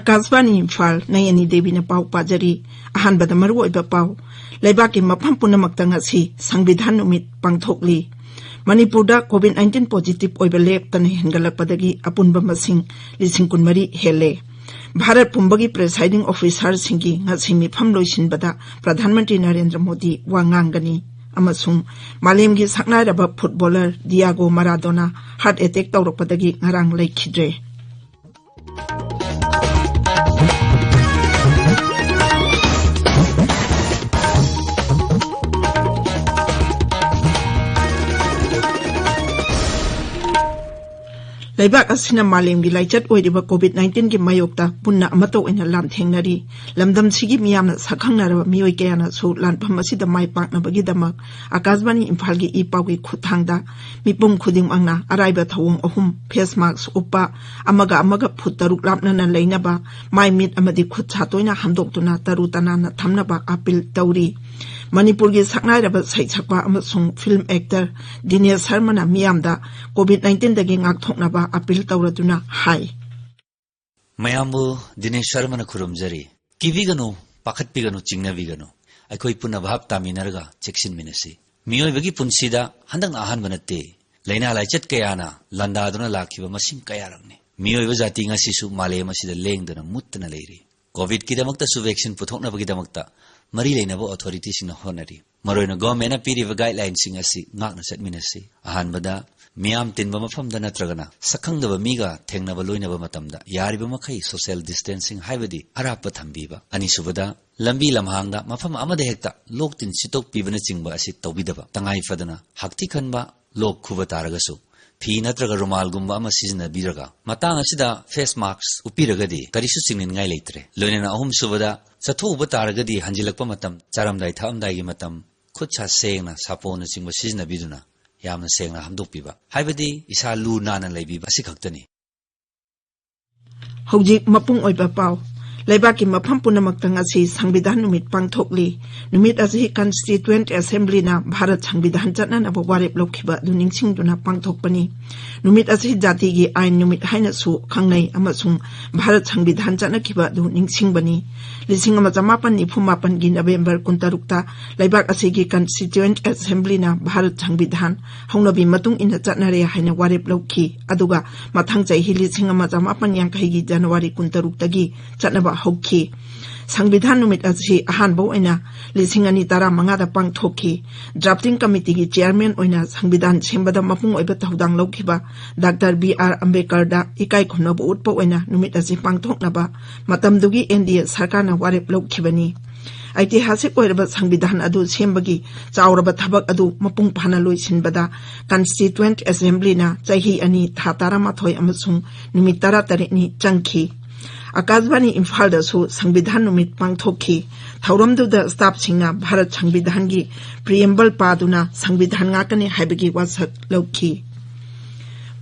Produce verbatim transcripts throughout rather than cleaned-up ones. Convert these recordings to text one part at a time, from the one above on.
ꯑꯀꯥꯁꯕꯥꯅꯤ ꯏꯝꯐꯥꯜ, ꯅꯌꯅꯤ ꯗꯦꯕꯤꯅ ꯄꯥꯎ ꯄꯥꯖꯔꯤ꯫ ꯑꯍꯥꯟꯕꯗ ꯃꯔꯨꯑꯣꯏꯕ ꯄꯥꯎ꯫ ꯂꯩꯕꯥꯛꯀꯤ ꯃꯐꯝ ꯄꯨꯝꯅꯃꯛꯇ ꯉꯁꯤ ꯁꯪꯕꯤꯙꯥꯟ ꯅꯨꯃꯤꯠ ꯄꯥꯡꯊꯣꯛꯂꯤ꯫ ꯃꯅꯤꯄꯨꯔꯗ COVID nineteen positive ꯑꯣꯏꯕ ꯂꯦꯞꯇꯅ ꯍꯦꯟꯒꯠꯂꯛꯄꯗꯒꯤ ꯑꯄꯨꯟꯕ ꯃꯁꯤꯡ ꯂꯤꯁꯤꯡ ꯀꯨꯟꯃꯔꯤ ꯍꯦꯜꯂꯦ꯫ ꯚꯥꯔꯠ ꯄꯨꯝꯕꯒꯤ presiding officerꯁꯤꯡꯒꯤ ꯉꯁꯤ ꯃꯤꯐꯝ ꯂꯣꯏꯁꯤꯟꯕꯗ ꯄ꯭ꯔꯙꯥꯟ ꯃꯟꯇ꯭ꯔꯤ ꯅꯔꯦꯟꯗ꯭ꯔ ꯃꯣꯗꯤ ꯋꯥ ꯉꯥꯡꯒꯅꯤ꯫ ꯑꯃꯁꯨꯡ ꯃꯥꯂꯦꯝꯒꯤ ꯁꯛꯅꯥꯏꯔꯕ footballer ꯗꯤꯌꯥꯒꯣ ꯃꯔꯥꯗꯣꯅꯥ heart attack ꯇꯧꯔꯛꯄꯗꯒꯤ ꯉꯔꯥꯡ ꯂꯩꯈꯤꯗ꯭ꯔꯦ꯫ ꯂꯩꯕꯥꯛ ꯑꯁꯤꯅ ꯃꯥꯂꯦꯝꯒꯤ ꯂꯥꯏꯆꯠ ꯑꯣꯏꯔꯤꯕ COVID nineteenꯒꯤ ꯃꯥꯌꯣꯛꯇ ꯄꯨꯟꯅ ꯑꯃꯠꯇ ꯑꯣꯏꯅ ꯂꯥꯟꯊꯦꯡꯅꯔꯤ꯫ ꯂꯝꯗꯝꯁꯤꯒꯤ ꯃꯤꯌꯥꯝꯅ ꯁꯛꯈꯪꯅꯔꯕ ꯃꯤꯑꯣꯏ ꯀꯌꯥꯅꯁꯨ ꯂꯥꯟꯐꯝ ꯑꯁꯤꯗ ꯃꯥꯏ ꯄꯥꯛꯅꯕꯒꯤꯗꯃꯛ ꯑꯀꯥꯁꯕꯥꯅꯤ ꯏꯝꯐꯥꯜꯒꯤ ꯏ ꯄꯥꯎꯒꯤ ꯈꯨꯠꯊꯥꯡꯗ ꯃꯤꯄꯨꯝ ꯈꯨꯗꯤꯡꯃꯛꯅ ꯑꯔꯥꯏꯕ ꯊꯧꯑꯣꯡ ꯑꯍꯨꯝ: face mask ꯎꯞꯄ, ꯑꯃꯒ ꯑꯃꯒ ꯐꯨꯠ ꯇꯔꯨꯛ ꯂꯥꯞꯅꯅ ꯂꯩꯅꯕ, ꯃꯥꯏ ꯃꯤꯠ ꯑꯃꯗꯤ ꯈꯨꯠ ꯁꯥ ꯇꯣꯏꯅ ꯍꯥꯝꯗꯣꯛꯇꯨꯅ ꯇꯔꯨ ꯇꯅꯥꯟꯅ ꯊꯝꯅꯕ ꯑꯥꯄꯤꯜ ꯇꯧꯔꯤ꯫ ꯃꯅꯤꯄꯨꯔꯒꯤ ꯁꯛꯅꯥꯏꯔꯕ ꯁꯩꯁꯛꯄ ꯑꯃꯁꯨꯡ film actor ꯗꯤꯅꯦꯁ ꯁꯔꯃꯅ ꯃꯤꯌꯥꯝꯗ COVID nineteenꯗꯒꯤ ꯉꯥꯛꯊꯣꯛꯅꯕ ꯑꯥꯄꯤꯜ ꯇꯧꯔꯗꯨꯅ ꯍꯥꯏ꯫ ꯃꯌꯥꯝꯕꯨ ꯗꯤꯅꯦꯁ ꯁꯔꯃꯅ ꯈꯨꯔꯨꯝꯖꯔꯤ꯫ ꯀꯤꯕꯤꯒꯅꯨ, ꯄꯥꯈꯠꯄꯤꯒꯅꯨ, ꯆꯤꯡꯅꯕꯤꯒꯅꯨ꯫ ꯑꯩꯈꯣꯏ ꯄꯨꯟꯅ ꯚꯥꯞ ꯇꯥꯃꯤꯟꯅꯔꯒ ꯆꯦꯛꯁꯤꯟꯃꯤꯟꯅꯁꯤ꯫ ꯃꯤꯑꯣꯏꯕꯒꯤ ꯄꯨꯟꯁꯤꯗ ꯍꯟꯗꯛꯅ ꯑꯍꯥꯟꯕ ꯅꯠꯇꯦ꯫ ꯂꯥꯏꯅꯥ ꯂꯥꯏꯆꯠ ꯀꯌꯥꯅ ꯂꯥꯟꯗꯥꯗꯨꯅ ꯂꯥꯛꯈꯤꯕ ꯃꯁꯤꯡ ꯀꯌꯥꯔꯛꯅꯤ꯫ ꯃꯤꯑꯣꯏꯕ ꯖꯥꯇꯤ ꯉꯁꯤꯁꯨ ꯃꯥꯂꯦꯝ ꯑꯁꯤꯗ ꯂꯦꯡꯗꯅ ꯃꯨꯠꯇꯅ ꯂꯩꯔꯤ꯫ COVIDꯀꯤꯗꯃꯛꯇꯁꯨ vaccine ꯄꯨꯊꯣꯛꯅꯕꯒꯤꯗꯃꯛꯇ ꯃꯔꯤ ꯂꯩꯅꯕ authorityꯁꯤꯡꯅ ꯍꯣꯠꯅꯔꯤ꯫ ꯃꯔꯨꯑꯣꯏꯅ governmentꯅ ꯄꯤꯔꯤꯕ guidelinesꯁꯤꯡ ꯑꯁꯤ ꯉꯥꯛꯅ ꯆꯠꯃꯤꯟꯅꯁꯤ꯫ ꯑꯍꯥꯟꯕꯗ, ꯃꯤꯌꯥꯝ ꯇꯤꯟꯕ ꯃꯐꯝꯗ ꯅꯠꯇ꯭ꯔꯒꯅ ꯁꯛꯈꯪꯗꯕ ꯃꯤꯒ ꯊꯦꯡꯅꯕ ꯂꯣꯏꯅꯕ ꯃꯇꯝꯗ ꯌꯥꯔꯤꯕ ꯃꯈꯩ social distancing ꯍꯥꯏꯕꯗꯤ ꯑꯔꯥꯞꯄ ꯊꯝꯕꯤꯕ꯫ ꯑꯅꯤꯁꯨꯕꯗ, ꯂꯝꯕꯤ ꯂꯝꯍꯥꯡꯗ ꯃꯐꯝ ꯑꯃꯗ ꯍꯦꯛꯇ ꯂꯣꯛ ꯇꯤꯟ ꯁꯤꯠꯇꯣꯛꯄꯤꯕꯅꯆꯤꯡꯕ ꯑꯁꯤ ꯇꯧꯕꯤꯗꯕ꯫ ꯇꯉꯥꯏ ꯐꯗꯅ ꯍꯥꯛꯊꯤ ꯈꯟꯕ, ꯂꯣꯛ ꯈꯨꯕ ꯇꯥꯔꯒꯁꯨ ꯐꯤ ꯅꯠꯇ꯭ꯔꯒ ꯔꯨꯃꯥꯜꯒꯨꯝꯕ ꯑꯃ ꯁꯤꯖꯤꯟꯅꯕꯤꯔꯒ, ꯃꯇꯥꯡ ꯑꯁꯤꯗ face mask ꯎꯞꯄꯤꯔꯒꯗꯤ ꯀꯔꯤꯁꯨ ꯆꯤꯡꯅꯅꯤꯡꯉꯥꯏ ꯂꯩꯇ꯭ꯔꯦ꯫ ꯂꯣꯏꯅꯅ ꯑꯍꯨꯝꯁꯨꯕꯗ, ꯆꯠꯊꯣꯛꯎꯕ ꯇꯥꯔꯒꯗꯤ ꯍꯟꯖꯤꯜꯂꯛꯄ ꯃꯇꯝ, ꯆꯥꯔꯝꯗꯥꯏ ꯊꯛꯑꯝꯗꯥꯏꯒꯤ ꯃꯇꯝ, ꯈꯨꯠ ꯁꯥ ꯁꯦꯡꯅ ꯁꯥꯄꯣꯟꯅꯆꯤꯡꯕ ꯁꯤꯖꯤꯟꯅꯕꯤꯗꯨꯅ ꯌꯥꯝꯅ ꯁꯦꯡꯅ ꯍꯥꯝꯗꯣꯛꯄꯤꯕ, ꯍꯥꯏꯕꯗꯤ ꯏꯁꯥ ꯂꯨ ꯅꯥꯟꯅ ꯂꯩꯕꯤꯕ ꯑꯁꯤꯈꯛꯇꯅꯤ꯫ ꯍꯧꯖꯤꯛ ꯃꯄꯨꯡ ꯑꯣꯏꯕ ꯄꯥꯎ꯫ ꯂꯩꯕꯥꯛꯀꯤ ꯃꯐꯝ ꯄꯨꯝꯅꯃꯛꯇ ꯉꯁꯤ ꯁꯪꯕꯤꯙꯥꯟ ꯅꯨꯃꯤꯠ ꯄꯥꯡꯊꯣꯛꯂꯤ꯫ ꯅꯨꯃꯤꯠ ꯑꯁꯤ Constituent Assemblyꯅ ꯚꯥꯔꯠ ꯁꯪꯕꯤꯙꯥꯟ ꯆꯠꯅꯅꯕ ꯋꯥꯔꯦꯞ ꯂꯧꯈꯤꯕ ꯑꯗꯨ ꯅꯤꯡꯁꯤꯡꯗꯨꯅ ꯄꯥꯡꯊꯣꯛꯄꯅꯤ꯫ ꯅꯨꯃꯤꯠ ꯑꯁꯤ ꯖꯥꯇꯤꯒꯤ ꯑꯥꯏꯟ ꯅꯨꯃꯤꯠ ꯍꯥꯏꯅꯁꯨ ꯈꯪꯅꯩ ꯑꯃꯁꯨꯡ ꯚꯥꯔꯠ ꯁꯪꯕꯤꯙꯥꯟ ꯆꯠꯅꯈꯤꯕ ꯑꯗꯨ ꯅꯤꯡꯁꯤꯡꯕꯅꯤ꯫ ꯂꯤꯁꯤꯡ ꯑꯃ ꯆꯃꯥꯄꯟ ꯅꯤꯐꯨ ꯃꯥꯄꯟꯒꯤ November ꯀꯨꯟꯇꯔꯨꯛꯇ ꯂꯩꯕꯥꯛ ꯑꯁꯤꯒꯤ Constituent Assemblyꯅ ꯚꯥꯔꯠ ꯁꯪꯕꯤꯙꯥꯟ ꯍꯧꯅꯕꯤ ꯃꯇꯨꯡ ꯏꯟꯅ ꯆꯠꯅꯔꯦ ꯍꯥꯏꯅ ꯋꯥꯔꯦꯞ ꯂꯧꯈꯤ, ꯑꯗꯨꯒ ꯃꯊꯪ ꯆꯍꯤ ꯂꯤꯁꯤꯡ ꯑꯃ ꯆꯃꯥꯄꯟ ꯌꯥꯡꯈꯩꯒꯤ January ꯀꯨꯟꯇꯔꯨꯛꯇꯒꯤ ꯆꯠꯅꯕ ꯍꯧꯈꯤ꯫ ꯁꯪꯕꯤꯙꯥꯟ ꯅꯨꯃꯤꯠ ꯑꯁꯤ ꯑꯍꯥꯟꯕ ꯑꯣꯏꯅ ꯂꯤꯁꯤꯡ ꯑꯅꯤ ꯇꯔꯥꯃꯉꯥꯗ ꯄꯥꯡꯊꯣꯛꯈꯤ꯫ Drafting Committeeꯒꯤ Chairman ꯑꯣꯏꯅ ꯁꯪꯕꯤꯙꯥꯟ ꯁꯦꯝꯕꯗ ꯃꯄꯨꯡ ꯑꯣꯏꯕ ꯊꯧꯗꯥꯡ ꯂꯧꯈꯤꯕ Doctor B R Ambedkarꯗ ꯏꯀꯥꯏ ꯈꯨꯝꯅꯕ ꯎꯠꯄ ꯑꯣꯏꯅ ꯅꯨꯃꯤꯠ ꯑꯁꯤ ꯄꯥꯡꯊꯣꯛꯅꯕ ꯃꯇꯝꯗꯨꯒꯤ N D A ꯁꯔꯀꯥꯔꯅ ꯋꯥꯔꯦꯞ ꯂꯧꯈꯤꯕꯅꯤ꯫ ꯑꯩꯇꯤꯍꯥꯁꯤꯛ ꯑꯣꯏꯔꯕ ꯁꯪꯕꯤꯙꯥꯟ ꯑꯗꯨ ꯁꯦꯝꯕꯒꯤ ꯆꯥꯎꯔꯕ ꯊꯕꯛ ꯑꯗꯨ ꯃꯄꯨꯡ ꯐꯥꯅ ꯂꯣꯏꯁꯤꯟꯕꯗ Constituent Assemblyꯅ ꯆꯍꯤ ꯑꯅꯤ, ꯊꯥ ꯇꯔꯥꯃꯥꯊꯣꯏ ꯑꯃꯁꯨꯡ ꯅꯨꯃꯤꯠ ꯇꯔꯥꯇꯔꯦꯠꯅꯤ ꯆꯪꯈꯤ꯫ ꯑꯀꯥꯁꯕꯥꯅꯤ ꯏꯝꯐꯥꯜꯗꯁꯨ ꯁꯪꯕꯤꯙꯥꯟ ꯅꯨꯃꯤꯠ ꯄꯥꯡꯊꯣꯛꯈꯤ꯫ ꯊꯧꯔꯝꯗꯨꯗ staffꯁꯤꯡꯅ ꯚꯥꯔꯠ ꯁꯪꯕꯤꯙꯥꯟꯒꯤ Preamble ꯄꯥꯗꯨꯅ ꯁꯪꯕꯤꯙꯥꯟ ꯉꯥꯛꯀꯅꯤ ꯍꯥꯏꯕꯒꯤ ꯋꯥꯁꯛ ꯂꯧꯈꯤ꯫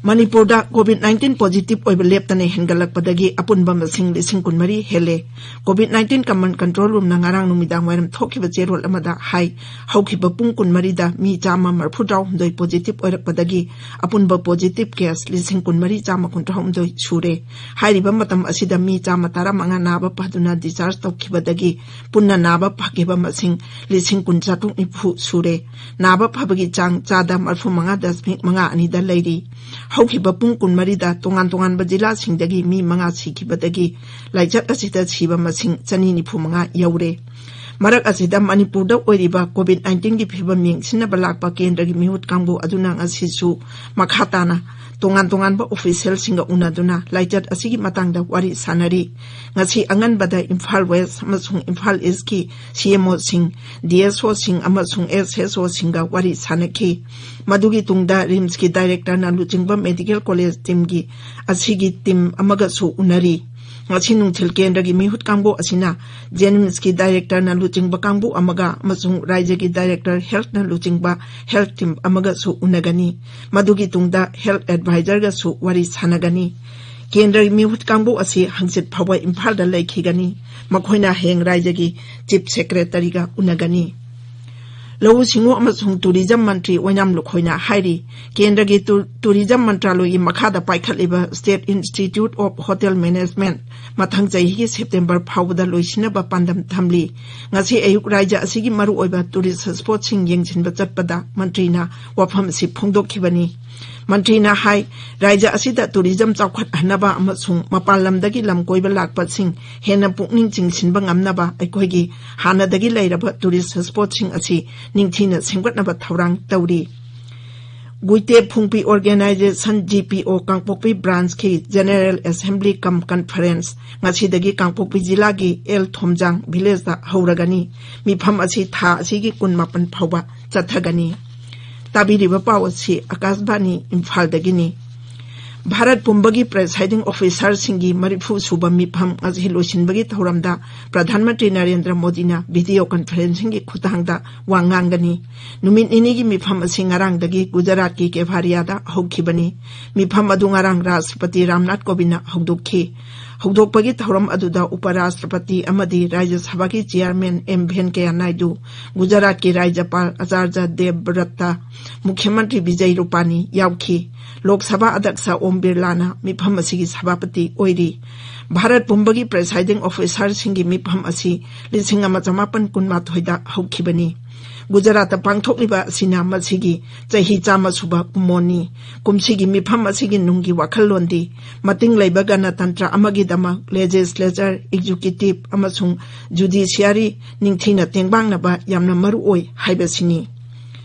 ꯃꯅꯤꯄꯨꯔꯗ COVID nineteen positive ꯑꯣꯏꯕ ꯂꯦꯞꯇꯅ ꯍꯦꯟꯒꯠꯂꯛꯄꯗꯒꯤ ꯑꯄꯨꯟꯕ ꯃꯁꯤꯡ ꯂꯤꯁꯤꯡ ꯀꯨꯟꯃꯔꯤ ꯍꯦꯜꯂꯦ꯫ COVID nineteen Command Control Roomꯅ ꯉꯔꯥꯡ ꯅꯨꯃꯤꯗꯥꯡ ꯋꯥꯏꯔꯝ ꯊꯣꯛꯈꯤꯕ ꯆꯦꯔꯣꯜ ꯑꯃꯗ ꯍꯥꯏ, ꯍꯧꯈꯤꯕ ꯄꯨꯡ ꯀꯨꯟꯃꯔꯤꯗ ꯃꯤ ꯆꯥꯝꯃ ꯃꯔꯤꯐꯨ ꯇꯔꯥꯍꯨꯝꯗꯣꯏ positive ꯑꯣꯏꯔꯛꯄꯗꯒꯤ ꯑꯄꯨꯟꯕ positive case ꯂꯤꯁꯤꯡ ꯀꯨꯟꯃꯔꯤ ꯆꯥꯝꯃ ꯀꯨꯟꯊ꯭ꯔꯥꯍꯨꯝꯗꯣꯏ ꯁꯨꯔꯦ꯫ ꯍꯥꯏꯔꯤꯕ ꯃꯇꯝ ꯑꯁꯤꯗ ꯃꯤ ꯆꯥꯝꯃ ꯇꯔꯥꯃꯉꯥ ꯅꯥꯕ ꯐꯗꯨꯅ discharge ꯇꯧꯈꯤꯕꯗꯒꯤ ꯄꯨꯟꯅ ꯅꯥꯕ ꯐꯈꯤꯕ ꯃꯁꯤꯡ ꯂꯤꯁꯤꯡ ꯀꯨꯟ ꯆꯥꯇ꯭ꯔꯨꯛ ꯅꯤꯐꯨ ꯁꯨꯔꯦ꯫ ꯅꯥꯕ ꯐꯕꯒꯤ ꯆꯥꯡ ꯆꯥꯗ ꯃꯔꯤꯐꯨ ꯃꯉꯥ ꯗꯁꯃꯤꯛ ꯃꯉꯥ ꯑꯅꯤꯗ ꯂꯩꯔꯤ꯫ ꯍꯧꯈꯤꯕ ꯄꯨꯡ ꯀꯨꯟꯃꯔꯤꯗ ꯇꯣꯉꯥꯟ ꯇꯣꯉꯥꯟꯕ ꯖꯤꯂꯥꯁꯤꯡꯗꯒꯤ ꯃꯤ ꯃꯉꯥ ꯁꯤꯈꯤꯕꯗꯒꯤ ꯂꯥꯏꯆꯠ ꯑꯁꯤꯗ ꯁꯤꯕ ꯃꯁꯤꯡ ꯆꯅꯤ ꯅꯤꯐꯨ ꯃꯉꯥ ꯌꯧꯔꯦ꯫ ꯃꯔꯛ ꯑꯁꯤꯗ ꯃꯅꯤꯄꯨꯔꯗ ꯑꯣꯏꯔꯤꯕ COVID nineteenꯒꯤ ꯐꯤꯕꯝ ꯌꯦꯡꯁꯤꯟꯅꯕ ꯂꯥꯛꯄ ꯀꯦꯟꯗ꯭ꯔꯒꯤ ꯃꯤꯍꯨꯠ ꯀꯥꯡꯕꯨ ꯑꯗꯨꯅ ꯉꯁꯤꯁꯨ ꯃꯈꯥ ꯇꯥꯅ ꯇꯣꯉꯥꯟ ꯇꯣꯉꯥꯟꯕ officialꯁꯤꯡꯒ ꯎꯅꯗꯨꯅ ꯂꯥꯏꯆꯠ ꯑꯁꯤꯒꯤ ꯃꯇꯥꯡꯗ ꯋꯥꯔꯤ ꯁꯥꯟꯅꯔꯤ꯫ ꯉꯁꯤ ꯑꯉꯟꯕꯗ ꯏꯝꯐꯥꯜ West ꯑꯃꯁꯨꯡ ꯏꯝꯐꯥꯜ Eastꯀꯤ CMOꯁꯤꯡ, DSOꯁꯤꯡ ꯑꯃꯁꯨꯡ SSOꯁꯤꯡꯒ ꯋꯥꯔꯤ ꯁꯥꯟꯅꯈꯤ꯫ ꯃꯗꯨꯒꯤ ꯇꯨꯡꯗ RIMSꯀꯤ directorꯅ ꯂꯨꯆꯤꯡꯕ medical college teamꯒꯤ ꯑꯁꯤꯒꯤ team ꯑꯃꯒꯁꯨ ꯎꯅꯔꯤ꯫ ꯉꯁꯤ ꯅꯨꯡꯊꯤꯜ ꯀꯦꯟꯗ꯭ꯔꯒꯤ ꯃꯤꯍꯨꯠ ꯀꯥꯡꯕꯨ ꯑꯁꯤꯅ JNIMSꯀꯤ directorꯅ ꯂꯨꯆꯤꯡꯕ ꯀꯥꯡꯕꯨ ꯑꯃꯒ ꯑꯃꯁꯨꯡ ꯔꯥꯏꯖ꯭ꯌꯒꯤ director healthꯅ ꯂꯨꯆꯤꯡꯕ health team ꯑꯃꯒꯁꯨ ꯎꯅꯒꯅꯤ꯫ ꯃꯗꯨꯒꯤ ꯇꯨꯡꯗ health advisorꯒꯁꯨ ꯋꯥꯔꯤ ꯁꯥꯟꯅꯒꯅꯤ꯫ ꯀꯦꯟꯗ꯭ꯔꯒꯤ ꯃꯤꯍꯨꯠ ꯀꯥꯡꯕꯨ ꯑꯁꯤ ꯍꯪꯆꯤꯠ ꯐꯥꯎꯕ ꯏꯝꯐꯥꯜꯗ ꯂꯩꯈꯤꯒꯅꯤ꯫ ꯃꯈꯣꯏꯅ ꯍꯌꯦꯡ ꯔꯥꯏꯖ꯭ꯌꯒꯤ ꯆꯤꯐ ꯁꯦꯀ꯭ꯔꯦꯇꯔꯤꯒ ꯎꯅꯒꯅꯤ꯫ ꯂꯧꯎ ꯁꯤꯡꯎ ꯑꯃꯁꯨꯡ ꯇꯨꯔꯤꯖꯝ ꯃꯟꯇ꯭ꯔꯤ ꯑꯣꯏꯅꯥꯝ ꯂꯨꯈꯣꯏꯅ ꯍꯥꯏꯔꯤ, ꯀꯦꯟꯗ꯭ꯔꯒꯤ ꯇꯨ-, ꯇꯨꯔꯤꯖꯝ ꯃꯟꯇ꯭ꯔꯥꯂꯣꯏꯒꯤ ꯃꯈꯥꯗ ꯄꯥꯏꯈꯠꯂꯤꯕ state institute of hotel management ꯃꯊꯪ ꯆꯍꯤꯒꯤ ꯁꯦꯞꯇꯦꯝꯕꯔ ꯐꯥꯎꯕꯗ ꯂꯣꯏꯁꯤꯟꯅꯕ ꯄꯥꯟꯗꯝ ꯊꯝꯂꯤ꯫ ꯉꯁꯤ ꯑꯌꯨꯛ ꯔꯥꯏꯖ꯭ꯌ ꯑꯁꯤꯒꯤ ꯃꯔꯨꯑꯣꯏꯕ ꯇꯨꯔꯤꯁ ꯁ꯭ꯄꯣꯠꯁꯤꯡ ꯌꯦꯡꯁꯤꯟꯕ ꯆꯠꯄꯗ ꯃꯟꯇ꯭ꯔꯤꯅ ꯋꯥꯐꯝ ꯑꯁꯤ ꯐꯣꯡꯗꯣꯛꯈꯤꯕꯅꯤ꯫ ꯃꯟꯇ꯭ꯔꯤꯅ ꯍꯥꯏ, ꯔꯥꯏꯖ꯭ꯌ ꯑꯁꯤꯗ ꯇꯨꯔꯤꯖꯝ ꯆꯥꯎꯈꯠꯍꯟꯅꯕ ꯑꯃꯁꯨꯡ ꯃꯄꯥꯟ ꯂꯝꯗꯒꯤ ꯂꯝ ꯀꯣꯏꯕ ꯂꯥꯛꯄꯁꯤꯡ ꯍꯦꯟꯅ ꯄꯨꯛꯅꯤꯡ ꯆꯤꯡꯁꯤꯟꯕ ꯉꯝꯅꯕ ꯑꯩꯈꯣꯏꯒꯤ ꯍꯥꯟꯅꯗꯒꯤ ꯂꯩꯔꯕ ꯇꯨꯔꯤꯁ ꯁ꯭ꯄꯣꯠꯁꯤꯡ ꯑꯁꯤ ꯅꯤꯡꯊꯤꯅ ꯁꯦꯝꯒꯠꯅꯕ ꯊꯧꯔꯥꯡ ꯇꯧꯔꯤ꯫ ꯒꯨꯏꯇꯦ ꯐꯨꯡꯄꯤ ꯑꯣꯔꯒꯦꯅꯥꯏꯖꯦꯁꯟ, ꯖꯤ ꯄꯤ ꯑꯣ, ꯀꯥꯡꯄꯣꯛꯄꯤ ꯕ꯭ꯔꯥꯟꯁꯀꯤ ꯖꯦꯅꯦꯔꯦꯜ ꯑꯦꯁꯦꯝꯕ꯭ꯂꯤ ꯀꯝ ꯀꯟꯐꯔꯦꯟꯁ ꯉꯁꯤꯗꯒꯤ ꯀꯥꯡꯄꯣꯛꯄꯤ ꯖꯤꯂꯥꯒꯤ ꯑꯦꯜ ꯊꯣꯝꯖꯥꯡ ꯚꯤꯂꯦꯖꯇ ꯍꯧꯔꯒꯅꯤ꯫ ꯃꯤꯐꯝ ꯑꯁꯤ ꯊꯥ ꯑꯁꯤꯒꯤ ꯀꯨꯟꯃꯥꯄꯟ ꯐꯥꯎꯕ ꯆꯠꯊꯒꯅꯤ꯫ ꯇꯥꯕꯤꯔꯤꯕ ꯄꯥꯎ ꯑꯁꯤ ꯑꯀꯥꯁꯕꯥꯅꯤ ꯏꯝꯐꯥꯜꯗꯒꯤꯅꯤ꯫ ꯚꯥꯔꯠ ꯄꯨꯝꯕꯒꯤ ꯄ꯭ꯔꯦꯁꯥꯏꯗꯤꯡ ꯑꯣꯐꯤꯁꯥꯔꯁꯤꯡꯒꯤ ꯃꯔꯤꯐꯨ ꯁꯨꯕ ꯃꯤꯐꯝ ꯉꯁꯤ ꯂꯣꯏꯁꯤꯟꯕꯒꯤ ꯊꯧꯔꯝꯗ ꯄ꯭ꯔꯙꯥꯟ ꯃꯟꯇ꯭ꯔꯤ ꯅꯔꯦꯟꯗ꯭ꯔ ꯃꯣꯗꯤꯅ ꯚꯤꯗꯤꯑꯣ ꯀꯟꯐꯔꯦꯟꯁꯤꯡꯒꯤ ꯈꯨꯠꯊꯥꯡꯗ ꯋꯥ ꯉꯥꯡꯒꯅꯤ꯫ ꯅꯨꯃꯤꯠ ꯅꯤꯅꯤꯒꯤ ꯃꯤꯐꯝ ꯑꯁꯤ ꯉꯔꯥꯡꯗꯒꯤ ꯒꯨꯖꯔꯥꯠꯀꯤ ꯀꯦꯚꯥꯔꯤꯌꯥꯗ ꯍꯧꯈꯤꯕꯅꯤ꯫ ꯃꯤꯐꯝ ꯑꯗꯨ ꯉꯔꯥꯡ ꯔꯥꯁꯇ꯭ꯔꯄꯇꯤ ꯔꯥꯝꯅꯥꯊ ꯀꯣꯕꯤꯟꯗꯅ ꯍꯧꯗꯣꯛꯈꯤ꯫ ꯍꯧꯗꯣꯛꯄꯒꯤ ꯊꯧꯔꯝ ꯑꯗꯨꯗ ꯎꯄꯔꯥꯁꯇ꯭ꯔꯄꯇꯤ ꯑꯃꯗꯤ ꯔꯥꯖ꯭ꯌ ꯁꯚꯥꯒꯤ ꯆꯤꯌꯥꯔꯃꯦꯟ ꯑꯦꯝ ꯚꯦꯟꯀꯌꯥ ꯅꯥꯏꯗꯨ, ꯒꯨꯖꯔꯥꯠꯀꯤ ꯔꯥꯖ꯭ꯌꯄꯥꯜ ꯑꯆꯥꯔꯖ ꯗꯦꯕꯕ꯭ꯔꯠꯇ, ꯃꯨꯈ꯭ꯌ ꯃꯟꯇ꯭ꯔꯤ ꯕꯤꯖꯩ ꯔꯨꯄꯥꯅꯤ ꯌꯥꯎꯈꯤ꯫ ꯂꯣꯛ ꯁꯚꯥ ꯑꯗ꯭ꯌꯛꯁ ꯑꯣꯝ ꯕꯤꯔꯂꯥꯅ ꯃꯤꯐꯝ ꯑꯁꯤꯒꯤ ꯁꯚꯥꯄꯇꯤ ꯑꯣꯏꯔꯤ꯫ ꯚꯥꯔꯠ ꯄꯨꯝꯕꯒꯤ ꯄ꯭ꯔꯦꯁꯥꯏꯗꯤꯡ ꯑꯣꯐꯤꯁꯥꯔꯁꯤꯡꯒꯤ ꯃꯤꯐꯝ ꯑꯁꯤ ꯂꯤꯁꯤꯡ ꯑꯃ ꯆꯃꯥꯄꯟ ꯀꯨꯟꯃꯥꯊꯣꯏꯗ ꯍꯧꯈꯤꯕꯅꯤ꯫ ꯒꯨꯖꯔꯥꯠꯇ ꯄꯥꯡꯊꯣꯛꯂꯤꯕ ꯑꯁꯤꯅ ꯃꯁꯤꯒꯤ ꯆꯍꯤ ꯆꯥꯝꯃ ꯁꯨꯕ ꯀꯨꯝꯑꯣꯟꯅꯤ꯫ ꯀꯨꯝꯁꯤꯒꯤ ꯃꯤꯐꯝ ꯑꯁꯤꯒꯤ ꯅꯨꯡꯒꯤ ꯋꯥꯈꯜꯂꯣꯟꯗꯤ ꯃꯇꯤꯡ ꯂꯩꯕ ꯒꯅꯇꯟꯇ꯭ꯔ ꯑꯃꯒꯤꯗꯃꯛ ꯂꯦꯖꯤꯁꯂꯦꯆꯔ, ꯑꯦꯛꯖꯤꯀ꯭ꯌꯨꯇꯤꯚ ꯑꯃꯁꯨꯡ ꯖꯨꯗꯤꯁꯤꯌꯥꯔꯤ ꯅꯤꯡꯊꯤꯅ ꯇꯦꯡꯕꯥꯡꯅꯕ ꯌꯥꯝꯅ ꯃꯔꯨ ꯑꯣꯏ ꯍꯥꯏꯕꯁꯤꯅꯤ꯫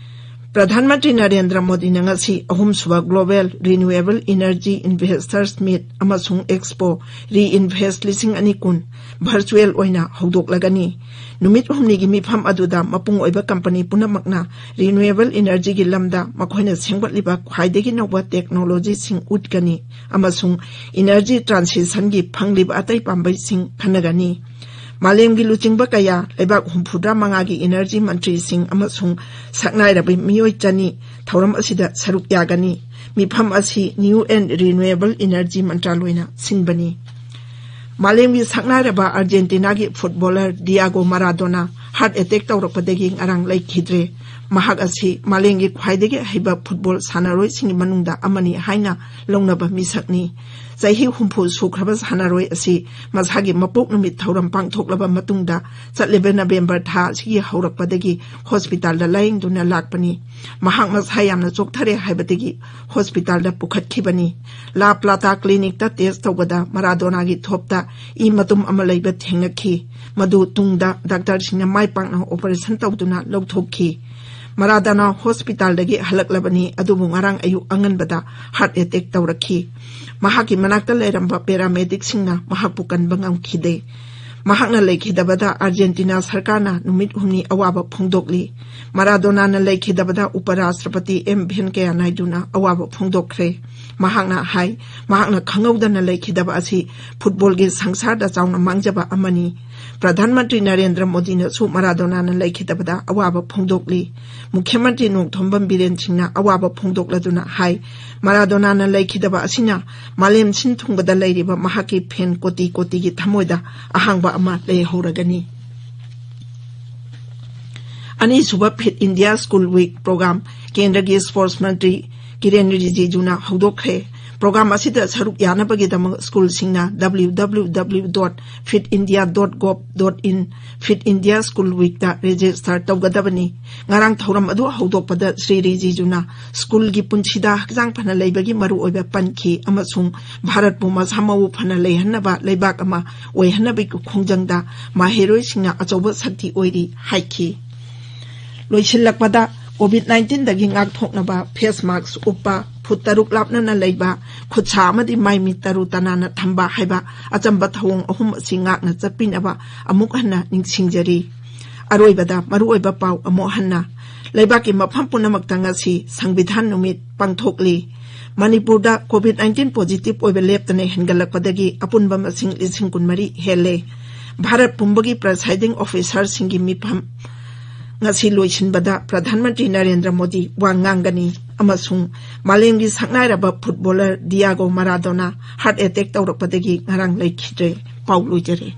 ꯄ꯭ꯔꯙꯥꯟ ꯃꯟꯇ꯭ꯔꯤ ꯅꯔꯦꯟꯗ꯭ꯔ ꯃꯣꯗꯤꯅ ꯉꯁꯤ ꯑꯍꯨꯝꯁꯨꯕ ꯒ꯭ꯂꯣꯕꯦꯜ ꯔꯤꯅ꯭ꯌꯨꯑꯦꯕꯜ ꯏꯅꯔꯖꯤ ꯏꯟꯚꯦꯁꯇꯔꯁ ꯃꯤꯠ ꯑꯃꯁꯨꯡ ꯑꯦꯛꯁꯄꯣ ꯔꯤꯏꯟꯚꯦꯁ ꯂꯤꯁꯤꯡ ꯑꯅꯤ ꯀꯨꯟ ꯚꯔꯆꯨꯑꯦꯜ ꯑꯣꯏꯅ ꯍꯧꯗꯣꯛꯂꯒꯅꯤ꯫ ꯅꯨꯃꯤꯠ ꯍꯨꯝꯅꯤꯒꯤ ꯃꯤꯐꯝ ꯑꯗꯨꯗ ꯃꯄꯨꯡ ꯑꯣꯏꯕ ꯀꯝꯄꯅꯤ ꯄꯨꯝꯅꯃꯛꯅ ꯔꯤꯅ꯭ꯌꯨꯑꯦꯕꯜ ꯏꯅꯔꯖꯤꯒꯤ ꯂꯝꯗ ꯃꯈꯣꯏꯅ ꯁꯦꯝꯒꯠꯂꯤꯕ ꯈ꯭ꯋꯥꯏꯗꯒꯤ ꯅꯧꯕ ꯇꯦꯛꯅꯣꯂꯣꯖꯤꯁꯤꯡ ꯎꯠꯀꯅꯤ ꯑꯃꯁꯨꯡ ꯏꯅꯔꯖꯤ ꯇ꯭ꯔꯥꯟꯁꯤꯁꯟꯒꯤ ꯐꯪꯂꯤꯕ ꯑꯇꯩ ꯄꯥꯝꯕꯩꯁꯤꯡ ꯈꯟꯅꯒꯅꯤ꯫ ꯃꯥꯂꯦꯝꯒꯤ ꯂꯨꯆꯤꯡꯕ ꯀꯌꯥ, ꯂꯩꯕꯥꯛ ꯍꯨꯝꯐꯨꯇꯔꯥ ꯃꯉꯥꯒꯤ ꯏꯅꯔꯖꯤ ꯃꯟꯇ꯭ꯔꯤꯁꯤꯡ ꯑꯃꯁꯨꯡ ꯁꯛꯅꯥꯏꯔꯕ ꯃꯤꯑꯣꯏ ꯆꯅꯤ ꯊꯧꯔꯝ ꯑꯁꯤꯗ ꯁꯔꯨꯛ ꯌꯥꯒꯅꯤ꯫ ꯃꯤꯐꯝ ꯑꯁꯤ New and Renewable Energy ꯃꯟꯇ꯭ꯔꯥꯂꯣꯏꯅ ꯁꯤꯟꯕꯅꯤ꯫ ꯃꯥꯂꯦꯝꯒꯤ ꯁꯛꯅꯥꯏꯔꯕ ꯑꯥꯔꯖꯦꯟꯇꯤꯅꯥꯒꯤ ꯐꯨꯠꯕꯣꯂꯔ ꯗꯤꯌꯥꯒꯣ ꯃꯔꯥꯗꯣꯅꯥ ꯍꯥꯔꯠ ꯑꯦꯇꯦꯛ ꯇꯧꯔꯛꯄꯗꯒꯤ ꯉꯔꯥꯡ ꯂꯩꯈꯤꯗ꯭ꯔꯦ꯫ ꯃꯍꯥꯛ ꯑꯁꯤ ꯃꯥꯂꯦꯝꯒꯤ ꯈ꯭ꯋꯥꯏꯗꯒꯤ ꯑꯍꯩꯕ ꯐꯨꯠꯕꯣꯜ ꯁꯥꯟꯅꯔꯣꯏꯁꯤꯡꯒꯤ ꯃꯅꯨꯡꯗ ꯑꯃꯅꯤ ꯍꯥꯏꯅ ꯂꯧꯅꯕ ꯃꯤꯁꯛꯅꯤ꯫ ꯆꯍꯤ ꯍꯨꯝꯐꯨ ꯁꯨꯈ꯭ꯔꯕ ꯁꯥꯟꯅꯔꯣꯏ ꯑꯁꯤ ꯃꯁꯥꯒꯤ ꯃꯄꯣꯛ ꯅꯨꯃꯤꯠ ꯊꯧꯔꯝ ꯄꯥꯡꯊꯣꯛꯂꯕ ꯃꯇꯨꯡꯗ ꯆꯠꯂꯤꯕ ꯅꯕꯦꯝꯕꯔ ꯊꯥ ꯑꯁꯤꯒꯤ ꯍꯧꯔꯛꯄꯗꯒꯤ ꯍꯣꯁꯄꯤꯇꯥꯜꯗ ꯂꯥꯌꯦꯡꯗꯨꯅ ꯂꯥꯛꯄꯅꯤ꯫ ꯃꯍꯥꯛ ꯃꯁꯥ ꯌꯥꯝꯅ ꯆꯣꯛꯊꯔꯦ ꯍꯥꯏꯕꯗꯒꯤ ꯍꯣꯁꯄꯤꯇꯥꯜꯗ ꯄꯨꯈꯠꯈꯤꯕꯅꯤ꯫ ꯂꯥ ꯄ꯭ꯂꯥꯇꯥ ꯀ꯭ꯂꯤꯅꯤꯛꯇ ꯇꯦꯁ ꯇꯧꯕꯗ ꯃꯔꯥꯗꯣꯅꯥꯒꯤ ꯊꯣꯞꯇ ꯏ ꯃꯇꯨꯝ ꯑꯃ ꯂꯩꯕ ꯊꯦꯡꯅꯈꯤ꯫ ꯃꯗꯨ ꯇꯨꯡꯗ ꯗꯥꯛꯇꯔꯁꯤꯡꯅ ꯃꯥꯏ ꯄꯥꯛꯅ ꯑꯣꯄꯔꯦꯁꯟ ꯇꯧꯗꯨꯅ ꯂꯧꯊꯣꯛꯈꯤ꯫ ꯃꯔꯥꯗꯣꯅꯥ ꯍꯣꯁꯄꯤꯇꯥꯜꯗꯒꯤ ꯍꯜꯂꯛꯂꯕꯅꯤ, ꯑꯗꯨꯕꯨ ꯉꯔꯥꯡ ꯑꯌꯨꯛ ꯑꯉꯟꯕꯗ ꯍꯥꯔꯠ ꯑꯦꯇꯦꯛ ꯇꯧꯔꯛꯈꯤ꯫ ꯃꯍꯥꯛꯀꯤ ꯃꯅꯥꯛꯇ ꯂꯩꯔꯝꯕ ꯄꯦꯔꯥꯃꯦꯗꯤꯛꯁꯤꯡꯅ ꯃꯍꯥꯛꯄꯨ ꯀꯟꯕ ꯉꯝꯈꯤꯗꯦ꯫ ꯃꯍꯥꯛꯅ ꯂꯩꯈꯤꯗꯕꯗ ꯑꯥꯔꯖꯦꯟꯇꯤꯅꯥ ꯁꯔꯀꯥꯔꯅ ꯅꯨꯃꯤꯠ ꯍꯨꯝꯅꯤ ꯑꯋꯥꯕ ꯐꯣꯡꯗꯣꯛꯂꯤ꯫ ꯃꯔꯥꯗꯣꯅꯥꯅ ꯂꯩꯈꯤꯗꯕꯗ ꯎꯄꯔꯥꯁꯇ꯭ꯔꯄꯇꯤ ꯑꯦꯝ ꯚꯦꯟꯀꯌꯥ ꯅꯥꯏꯗꯨꯅ ꯑꯋꯥꯕ ꯐꯣꯡꯗꯣꯛꯈ꯭ꯔꯦ꯫ ꯃꯍꯥꯛꯅ ꯍꯥꯏ, ꯃꯍꯥꯛꯅ ꯈꯪꯍꯧꯗꯅ ꯂꯩꯈꯤꯗꯕ ꯑꯁꯤ ꯐꯨꯠꯕꯣꯜꯒꯤ ꯁꯪꯁꯥꯔꯗ ꯆꯥꯎꯅ ꯃꯥꯡꯖꯕ ꯑꯃꯅꯤ꯫ ꯄ꯭ꯔꯙꯥꯟ ꯃꯟꯇ꯭ꯔꯤ ꯅꯔꯦꯟꯗ꯭ꯔ ꯃꯣꯗꯤꯅꯁꯨ ꯃꯔꯥꯗꯣꯅꯥꯅ ꯂꯩꯈꯤꯗꯕꯗ ꯑꯋꯥꯕ ꯐꯣꯡꯗꯣꯛꯂꯤ꯫ ꯃꯨꯈ꯭ꯌ ꯃꯟꯇ꯭ꯔꯤ ꯅꯣꯡꯊꯣꯝꯕꯝ ꯕꯤꯔꯦꯟ ꯁꯤꯡꯅ ꯑꯋꯥꯕ ꯐꯣꯡꯗꯣꯛꯂꯗꯨꯅ ꯍꯥꯏ, ꯃꯔꯥꯗꯣꯅꯥꯅ ꯂꯩꯈꯤꯗꯕ ꯑꯁꯤꯅ ꯃꯥꯂꯦꯝ ꯁꯤꯟ ꯊꯨꯡꯕꯗ ꯂꯩꯔꯤꯕ ꯃꯍꯥꯛꯀꯤ ꯐꯦꯟ ꯀꯣꯇꯤ ꯀꯣꯇꯤꯒꯤ ꯊꯃꯣꯏꯗ ꯑꯍꯥꯡꯕ ꯑꯃ ꯂꯩꯍꯧꯔꯒꯅꯤ꯫ ꯑꯅꯤꯁꯨꯕ fit India school week programme ꯀꯦꯟꯗ꯭ꯔꯒꯤ ꯁ꯭ꯄꯣꯔꯠꯁ ꯃꯟꯇ꯭ꯔꯤ ꯀꯤꯔꯦꯟ ꯔꯤꯖꯤꯖꯨꯅ ꯍꯧꯗꯣꯛꯈ꯭ꯔꯦ꯫ ꯄ꯭ꯔꯣꯒ꯭ꯔꯥꯝ ꯑꯁꯤꯗ ꯁꯔꯨꯛ ꯌꯥꯅꯕꯒꯤꯗꯃꯛ ꯁ꯭ꯀꯨꯜꯁꯤꯡꯅ W W W dot fit india dot gov dot in fit India school ꯋꯤꯛꯇ ꯔꯦꯖꯤꯁꯇꯔ ꯇꯧꯒꯗꯕꯅꯤ꯫ ꯉꯔꯥꯡ ꯊꯧꯔꯝ ꯑꯗꯨ ꯍꯧꯗꯣꯛꯄꯗ ꯁ꯭ꯔꯤ ꯔꯤꯖꯤꯖꯨꯅ ꯁ꯭ꯀꯨꯜꯒꯤ ꯄꯨꯟꯁꯤꯗ ꯍꯛꯆꯥꯡ ꯐꯅ ꯂꯩꯕꯒꯤ ꯃꯔꯨꯑꯣꯏꯕ ꯄꯟꯈꯤ ꯑꯃꯁꯨꯡ ꯚꯥꯔꯠꯄꯨ ꯃꯁꯥ ꯃꯎ ꯐꯅ ꯂꯩꯍꯟꯅꯕ ꯂꯩꯕꯥꯛ ꯑꯃ ꯑꯣꯏꯍꯟꯅꯕꯒꯤ ꯈꯣꯡꯖꯪꯗ ꯃꯍꯩꯔꯣꯏꯁꯤꯡꯅ ꯑꯆꯧꯕ ꯁꯛꯇꯤ ꯑꯣꯏꯔꯤ ꯍꯥꯏꯈꯤ꯫ ꯂꯣꯏꯁꯤꯜꯂꯛꯄꯗ, ꯀꯣꯚꯤꯗ ꯅꯥꯏꯟꯇꯤꯟꯗꯒꯤ ꯉꯥꯛꯊꯣꯛꯅꯕ ꯐꯦꯁ ꯃꯥꯛꯁ ꯎꯞꯄ, ꯐꯨꯠ ꯇꯔꯨꯛ ꯂꯥꯞꯅꯅ ꯂꯩꯕ, ꯈꯨꯠꯁꯥ ꯑꯃꯗꯤ ꯃꯥꯏ ꯃꯤꯠ ꯇꯔꯨ ꯇꯅꯥꯟꯅ ꯊꯝꯕ ꯍꯥꯏꯕ ꯑꯆꯝꯕ ꯊꯧꯑꯣꯡ ꯑꯍꯨꯝ ꯑꯁꯤ ꯉꯥꯛꯅ ꯆꯠꯄꯤꯅꯕ ꯑꯃꯨꯛ ꯍꯟꯅ ꯅꯤꯡꯁꯤꯡꯖꯔꯤ꯫ ꯑꯔꯣꯏꯕꯗ ꯃꯔꯨꯑꯣꯏꯕ ꯄꯥꯎ ꯑꯃꯨꯛ ꯍꯟꯅ꯫ ꯂꯩꯕꯥꯛꯀꯤ ꯃꯐꯝ ꯄꯨꯝꯅꯃꯛꯇ ꯉꯁꯤ ꯁꯪꯕꯤꯙꯥꯟ ꯅꯨꯃꯤꯠ ꯄꯥꯡꯊꯣꯛꯂꯤ꯫ ꯃꯅꯤꯄꯨꯔꯗ ꯀꯣꯚꯤꯗ ꯅꯥꯏꯟꯇꯤꯟ ꯄꯣꯖꯤꯇꯤꯚ ꯑꯣꯏꯕ ꯂꯦꯞꯇꯅ ꯍꯦꯟꯒꯠꯂꯛꯄꯗꯒꯤ ꯑꯄꯨꯟꯕ ꯃꯁꯤꯡ ꯂꯤꯁꯤꯡ ꯀꯨꯟꯃꯔꯤ ꯍꯦꯜꯂꯦ꯫ ꯚꯥꯔꯠ ꯄꯨꯝꯕꯒꯤ ꯄ꯭ꯔꯁꯥꯏꯗꯤꯡ ꯑꯣꯐꯤꯁꯥꯔꯁꯤꯡꯒꯤ ꯃꯤꯐꯝ ꯉꯁꯤ ꯂꯣꯏꯁꯤꯟꯕꯗ ꯄ꯭ꯔꯙꯥꯟ ꯃꯟꯇ꯭ꯔꯤ ꯅꯔꯦꯟꯗ꯭ꯔ ꯃꯣꯗꯤ ꯋꯥ ꯉꯥꯡꯒꯅꯤ꯫ ꯑꯃꯁꯨꯡ ꯃꯥꯂꯦꯝꯒꯤ ꯁꯛꯅꯥꯏꯔꯕ ꯐꯨꯠꯕꯣꯂꯔ ꯗꯤꯌꯥꯒꯣ ꯃꯔꯥꯗꯣꯅꯥ ꯍꯥꯔꯠ ꯑꯦꯇꯦꯛ ꯇꯧꯔꯛꯄꯗꯒꯤ ꯉꯔꯥꯡ ꯂꯩꯈꯤꯗ꯭ꯔꯦ꯫ ꯄꯥꯎ ꯂꯣꯏꯖꯔꯦ꯫